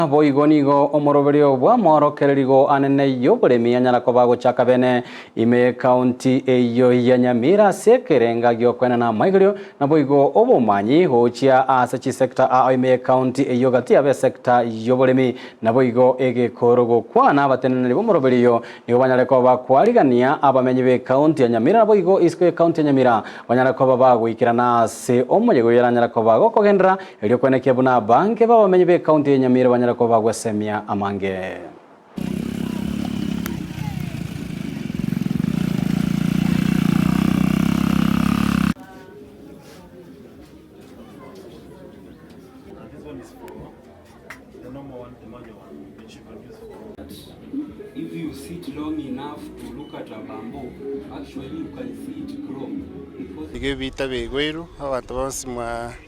Boigo nigo omoroberio bw'amorokererigo anene y'oboremi anyara koba agochaka bene ime y'ekaunti eyio ya Nyamira ase ekerenga gi'okoenana amaigerio naboigo obomanyi gochia ase chisecta ao ime y'ekaunti eyio gati yabe esecta y'oboremi naboigo egekoro gokwana abateneneri b'omoroberio oyo nigo banyare koba bakwarigania abamenyi b'ekaunti ya Nyamira naboigo isiko y'ekaunti ya Nyamira banyare koba bagoikerana ase omoyega oyo aranyare koba gokogenderera Erio kwenekia buna abange b'abamenyi b'ecounty ya Nyamira banyare koba bagwesemia amange. If you sit long enough to look at a bamboo, actually you can see it grow because. Iga ebiita biaigweirwe, abanto bonsi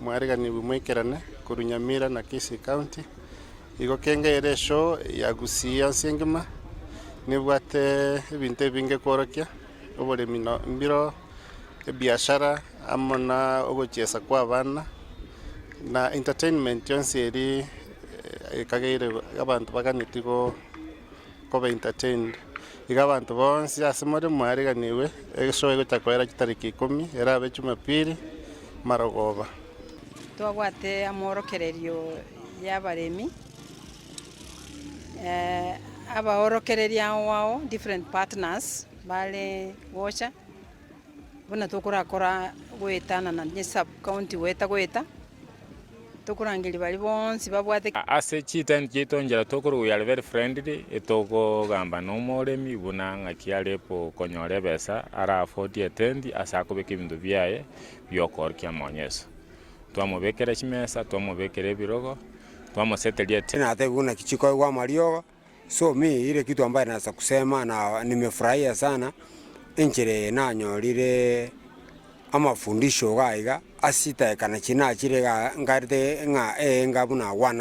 mwareganigwe moikerane korwa Nyamira na Kisii County. Igo kenge ere eshow ya Gusii yonsi engima, nebwate ebinto ebinge kworokia, oboremi no mbiro, ebiashara amo na ogochiesa kwa abana, na entertainment yonsi eria ekageire abanto baganetie go koba entertained. Iga abanto bonsi ase more mwareganigwe, eshow egocha koera chitariki ikomi, erabe jumapili, marogoba. Twabwate amorokererio y'abaremi, abaorokereria ao ao different partners bare gocha, buna tokorakora goetanana ne sub county goeta goeta, tokorangeria baria bonsi babwate. Ase chitent chiaito nchera tokorwa we are very friendly, etokogamba na omoremi buna ng'aki are konyora ebesa ara afford etent ase akobeka ebinto biaye biokoorokia amaonyeso. Twamobekera chimesa, twamobekera ebirogo, twamoseteria etent. Natebiwa naki chikoegwa amariogo, so mi ile kitu ambaye naeza kusema na nimefurahia sana, enchera eye nanyorire amafundisho iga iga, ase chidakika nachi nachire igaa nkarete ng'a enga buna one.